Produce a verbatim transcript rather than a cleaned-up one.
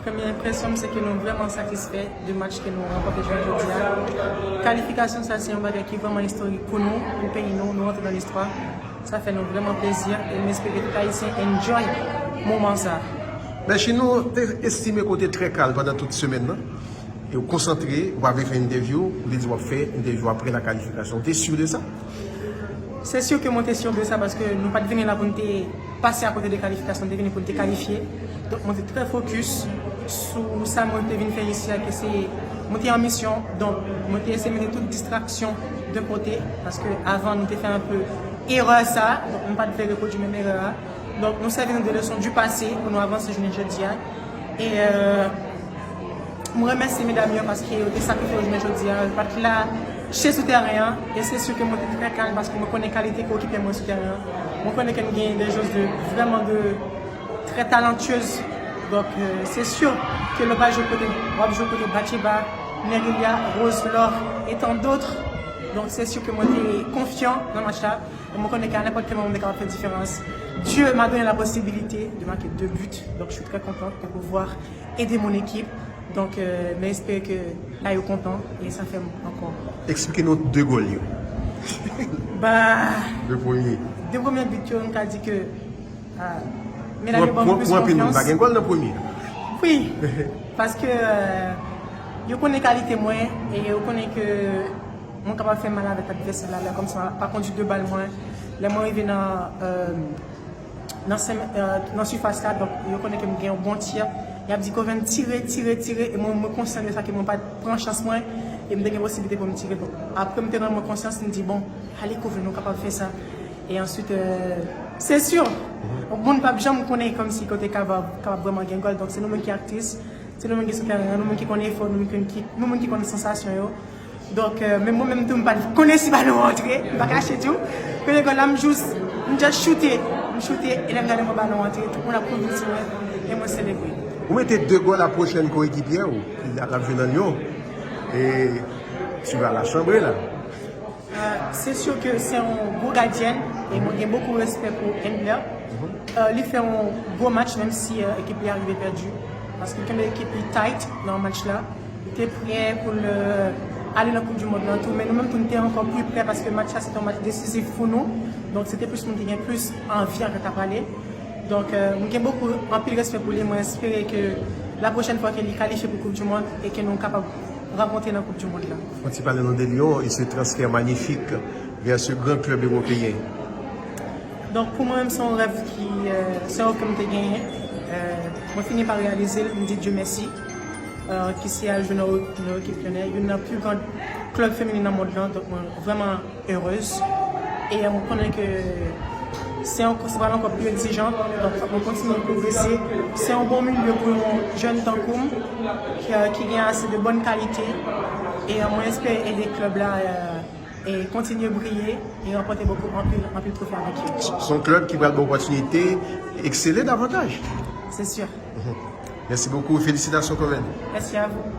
Premye enpresyon m se ke nou vrèman satisfè de match ke nou ranpòte jounen jodi a. Kalifikasyon sa se yon bagay ki vrèman istorik pou nou, pou peyi nou, nou rantre nan listwa. Sa fè nou vrèman plezi e m espere tout Ayisyen enjoy moman sa. Mèsi, nou te estime ke w te trè kalm pandan tout semèn nan. E w konsantre, w pa vle fè entèvyou, ou te di w ap fè entèvyou apre la kalifikasyon. Ou te si de sa? Se si ke mwen te si de sa paske nou pa t vini la pou n te pase akote de kalifikasyon, nou te vini pou n te kalifye. Donk mwen te trè fokis sou sa mwen te vin fè isi a, ke se mwen te an misyon. Donk mwen te eseye mete tout distraksyon de kote paske avan nou te fè anpe erè sa, donk mwen pa t vle repwodui menm erè a. Donk nou sèvi nou de leson du pase pou nou avanse jounen jodi a. E euh, mwen remèsye medam yo paske yo te sakrifye yo jounen jodi a, yo pa t la che sou tèren an. E se si ke mwen te trè kalm paske mwen konnen kalite koekipye mwen sou tèren an. Mwen konnen ke m gen de jwèz de vrèman de trè talantyez. Donk euh, se si ke lè w pral jwe kote, w ap jwe kote Batcheba, Nerilia, Rose Laure et tant d'autres. Donk se si ke mwen te konfyan nan match la. E mwen konnen ke a nenpòt ki moman mwen te kapab fè diferans. Dieu m'a donné la possibilité de marquer deux buts. Donc je suis très contente de pouvoir aider mon équipe. Donc euh, mwen espere ke la yo kontan e sa fè m ankò. Eksplike nou de gòl yo. Ba, De premye. De premye bit yo, m ka di ke ah, medam yo ban Pou m plis pou anpil moun pa konfyans. Gen gòl nan premye. Wi, paske euh, yo konnen kalite mwen e yo konnen ke mwen kapab fè mal avèk advèsè la, lè kòmsi pa kondui de bal mwen. Lè mwen rive nan euh, nan sem- euh, nan sifas la, donk yo konnen ke m gen yon bon tir. Y ap di Coven tire, tire, tire, e mwen mwen konsyan de sa ke mwen pa t pran chans mwen e m te gen posiblite pou m tire. Donk apre m te rann mwen konsyans, m di bon, ale Coven, ou kapab fè sa. E answit euh, se si, yon moun p ap janm konnen kòmsi kote kapab kapab vrèman gen gòl. Donk se nou menm ki aktris, se nou menm ki sou tèren an, nou menm ki konn efò, nou menm ki, nou menm ki konn sansasyon yo. Donk euh, menm mwen menm tou m pa t konnen si balon rantre, m pa kache di w. Premye gòl la m jous, m just choute, m choute e lè m gade mwen balon rantre, tout moun ap kouri sou mwen e mwen selebre. Ou mete de gòl a pwochèn koekipyè w ki ap jwe nan Lyon. E tu vas la chambre la. Euh, se si ke se yon gwo gadyèn e mwen gen bokou respè pou Embler. Euh, li fè yon gwo match menm si euh, ekip li arive pèdi. Paske l kenbe ekip li tight nan match la. Li te prè pou l euh, ale nan Koup di Mond lan tou, men nou menm tou nou te ankò pi prè paske match la se te yon match desizif pou nou. Donk se te plis moun ki gen plis anvi antan ta pale. Donk euh, mwen gen bokou, anpil respè pou li. Mwen espere ke la pwochèn fwa ke li kalifye pou Koup di Mond e ke nou kapab rankontre nan Koup di Mond la. Fò ti pale nou de Lyon et ce transfert magnifique vers ce grand club européen. Donk pou mwen menm se yon rèv ki euh, se yon rèv ke m te genyen. Euh, mwen fini pa reyalize l, m di Dye mèsi. Euh, ki se al jwe nan nan ekip lyonnais, youn nan pi gran klèb feminen nan mond lan. Donk mwen vrèman erez. E mwen konnen ke se yon se pral ankò pi egzijan. Donk fòk mwen kontinye pwogrese. Se yon bon milye pou yon jèn tankou m ki, ki gen ase de bòn kalite. E mwen espere ede klèb la euh, e kontinye briye e ranpòte bokou anpil anpil twofe avèk yo. Se yon klèb ki pral ba w opòtinite eksele davantaj. Se si. Merci beaucoup, félicitations Coven. Mèsi a vou.